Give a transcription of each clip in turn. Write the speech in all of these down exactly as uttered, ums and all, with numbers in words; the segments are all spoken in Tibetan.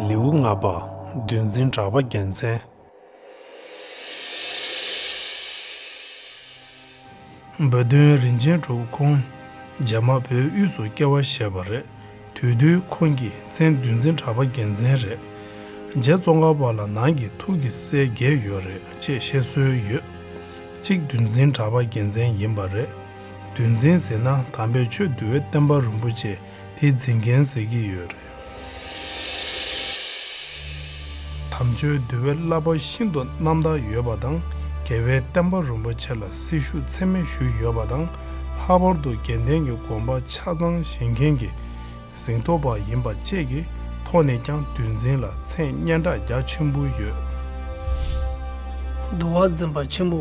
ལེའུ་ལྔ་པ། འདུལ་འཛིན་གྲགས་པ་རྒྱལ་མཚན། བོད་དོན་རིན་ཆེན་གྲུབ་ཁོང་རྗེས་མ་བོད་དབུས་སུ་སྐྱེ་བ་བཞེས་པ་རེད། དེ་དུས་ཁོང་གི་མཚན་འདུལ་འཛིན་གྲགས་པ་རྒྱལ་མཚན་རེད། རྗེ་ཙོང་ཁ་པ་ལ་ནང་གི་ཐུགས་ཀྱི་སྲས་བརྒྱད་ཡོད་རེད་ཅེས་བཤད་སྲོལ་ཡོད། གཅིག་འདུལ་འཛིན་གྲགས་པ་རྒྱལ་མཚན་ཡིན་པ་རེད། འདུལ་འཛིན་ཟེར་ན་དམ་པའི་ཆོས་འདུལ་བའི་བསྟན་པ་རིན་པོ་ཆེ་དེ་འཛིན་མཁན་ཟེར་གྱི་ཡོད་རེད། དམ་ཆོས་འདུལ་བའི་བསླབ་པ་ཤིན་ཏུ་རྣམ་དག་ཡོད་པ་དང་། རྒྱལ་བའི་བསྟན་པ་རིན་པོ་ཆེ་ལ་སྲི་ཞུ་ཚད་མེད་ཞུས་ཡོད་པ་དང་། ལྷག་པར་དུ་དགེ་ལྡན་གྱི་དགོངས་པ་ཆ་ཚང་བཞེས་མཁན་གྱི་གཟེངས་རྟོགས་པ་ཡིན་པ་བཅས་ཀྱི་ཐོག་ནས་ཀྱང་འདུལ་འཛིན་ལ་མཚན་སྙན་གྲགས་རྒྱ་ཆེན་པོ་ཡོད། འདུལ་བ་འཛིན་པ་ཆེན་པོ།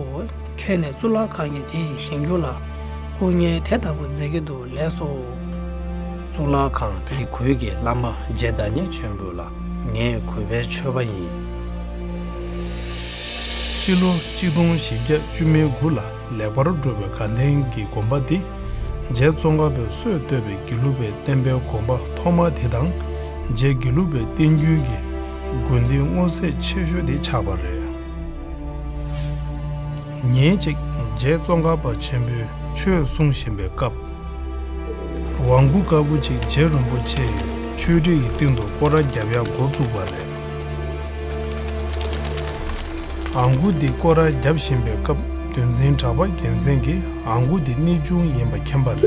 ཁྱེད་ནས་གཙུག་ལག་ཁང་གི་དེ་ཡི་བཞེངས་རྒྱུ་ལ་སྐུ་བརྙན་དེ་ལྟ་བུ་མཛད་ཀྱི་འདུག་ལགས་སོ། གཙུག་ལག་ཁང་དེའི་གུས་ཀྱི་བླ་མ་རྗེ་བདག་ཉིད་ཆེན་པོ་ལ་ངས་གུས་པས་མཆོད་པ་ཡིན། སྤྱི་ལོ་གཅིག་སྟོང་བཞི་བརྒྱ་བཅུ་མེད་དགུ་ལ་ལེགས་པར་གྲུབ་པའི་དགའ་ལྡན་གྱི་དགོན་པ་འདི་རྗེ་ཙོང་ཁ་པའི་སྲོལ་གཏོད་པའི་དགེ་ལུགས་པའི་བསྟན་པའི་དགོན་པ་ཐོག་མ་དེ་དང་། རྗེ་དགེ་ལུགས་པའི་བསྟན་རྒྱུན་གྱི་དགོན་སྡེ་སྔོ་ཚལ་ཆེ་ཤོས་དེ་ཆགས་པ་རེད། ཉིན་གཅིག་རྗེ་ཙོང་ཁ་པ་ཆེན་པོས་ཆོས་གསུང་བཞིན་པའི་སྐབས། ཝང་ཀུ་དཀར་པོ་གཅིག་རྗེ་རིན་པོ་ཆེ་ཡི་ཆོས་ཁྲི་ཡི་སྟེང་དུ་སྐོར་ར་རྒྱབ་ཡག་འགོ་བཙུགས་པ་རེད། ཝང་ཀུ་འདི་སྐོར་ར་རྒྱབ་བཞིན་པའི་སྐབས། འདུལ་འཛིན་གྲགས་པ་རྒྱལ་མཚན་གྱིས་ཝང་ཀུ་འདི་གནས་ཆུང་ཡིན་པ་མཁྱེན་པ་རེད།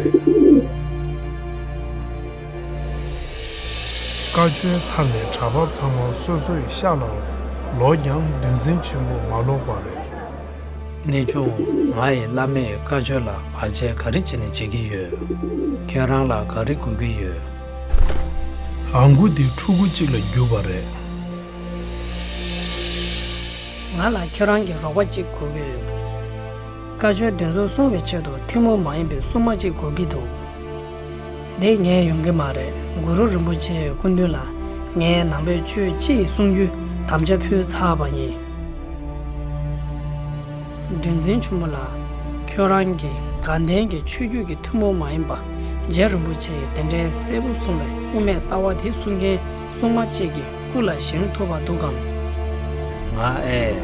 བཀའ་ཆོས་ཚར་ནས་གྲྭ་པ་ཚང་མ་སོ་སོའི་ཤག་ལ་ལོག་ཀྱང་འདུལ་འཛིན་ཆེན་པོ་མ་ལོག་པ་རེད། གནས་ཆུང་། ང་ཡི་བླ་མས་བཀའ་ཆོས་ལ་བར་ཆད་ག་རེ་བྱས་ནས་བྱེད་ཀྱི་ཡོད། ཁྱེད་རང་ལ་ག་རེ་དགོས་ཀྱི་ཡོད། ཝང་ཀུ་འདི་ཕྲུ་གུ་གཅིག་ལ་གྱུར་པ་རེད། ང་ལ་ཁྱེད་རང་གི་རོགས་པ་གཅིག་དགོས་ཀྱི་ཡོད། བཀའ་ཆོས་འདི་ཚོ་སྲུང་བའི་ཆེད་དུ་ཐུན་མོང་མ་ཡིན་པའི་སྲུང་མ་གཅིག་དགོས་ཀྱི་འདུག་འདི་ངས་ཡོང་གི་མ་རེད། གུ་རུ་རིན་པོ་ཆེའི་སྐུ་མདུན་ལ་ངས་ནང་པའི་ཆོས་སྤྱི་ཡི་སྲུང་རྒྱུའི་དམ་བཅའ་ཕུལ་ཚར་བ་ཡིན། འདུལ་འཛིན་ཆེན་པོ་ལགས། ཁྱོད་རང་གིས་དགའ་ལྡན་གྱི་ཆོས་བརྒྱུད་ཀྱི་ཐུན་མོང་མ་ཡིན་པ་རྗེ་རིན་པོ་ཆེ་ཡིས་དེ་འདྲའི་གསལ་པོ་གསུངས་པའི་དབུ་མའི་ལྟ་བ་དེ་སྲུང་མཁན་སྲུང་མ་གཅིག་གི་སྐུ་ལ་བཞེངས་ཐུབ་པ་འདུག་གམ། ང་ཨེ།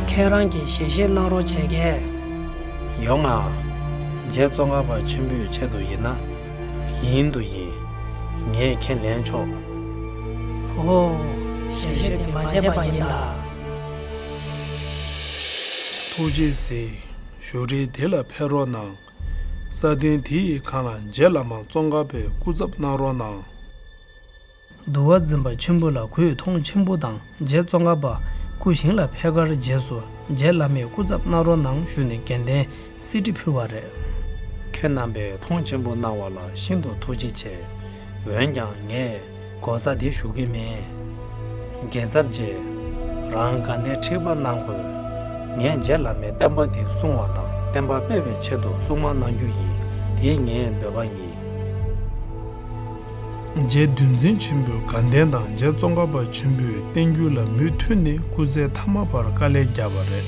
ཁྱེད་རང་གིས་ཞལ་བཞེས་གནང་རོགས་བྱེད་གས། ཡོང་ང་། རྗེ་ཙོང་ཁ་པ་ཆེན་པོའི་ཆེད་དུ་ཡིན་ན། ཡིན་དུ་ཡིན། ངས་ཁས་ལེན་ཆོག་ཨོ། ཞལ་བཞེས་དེ་མ་བྱས་པ་ཡིན་ད། ཐུགས་རྗེ་གཟིགས། ཞུ་རིལ་དེ་ལ་ཕེབས་རོགས་གནང་། ས་སྟེང་དེ་ཡི་སྒང་ལ་རྗེ་བླ་མ་ཙོང་ཁ་པའི་སྐུ་ཚབ་གནང་རོགས་གནང་། འདུལ་བ་འཛིན་པ་ཆེན་པོ་ལ་གུས་མཐོང་ཆེན་པོ་དང་རྗེ་ཙོང་ཁ་པ་སྐུ་ཞིང་ལ་ཕེབས་ཁར་རྗེས་སུ་རྗེ་བླ་མའི་སྐུ་ཚབ་གནང་རོགས་གནང་ཞུས་ནས་དགེ་ལྡན་གསེར་ཁྲི་ཕུལ་བ་རེད། ཁྱེད་རྣམ་པས་མཐོང་ཆེན་པོ་གནང་བ་ལ་ཤིན་ཏུ་ཐུགས་རྗེ་ཆེ། འོན་ཀྱང་ངས་གོ་ས་འདི་ཞུ་གི་མེད། རྒྱལ་ཚབ་རྗེ། རང་དགའ་ལྡན་ཁྲི་པ་གནང་དགོས། ངས་རྗེ་བླ་མའི་བསྟན་པ་འདི་སྲུང་བ་དང་བསྟན་པ་སྤེལ་བའི་ཆེད་དུ་སྲུང་མ་གནང་རྒྱུ་ཡིན། དེ་ངའི་འདོད་པ་ཡིན། རྗེ་འདུལ་འཛིན་ཆེན་པོས་དགའ་ལྡན་དང་རྗེ་ཙོང་ཁ་པ་ཆེན་པོའི་བསྟན་རྒྱུན་ལ་མུ་མཐུད་ནས་སྐུ་ཚེ་ཐ་མ་བར་དཀའ་ལས་བརྒྱབ་པ་རེད།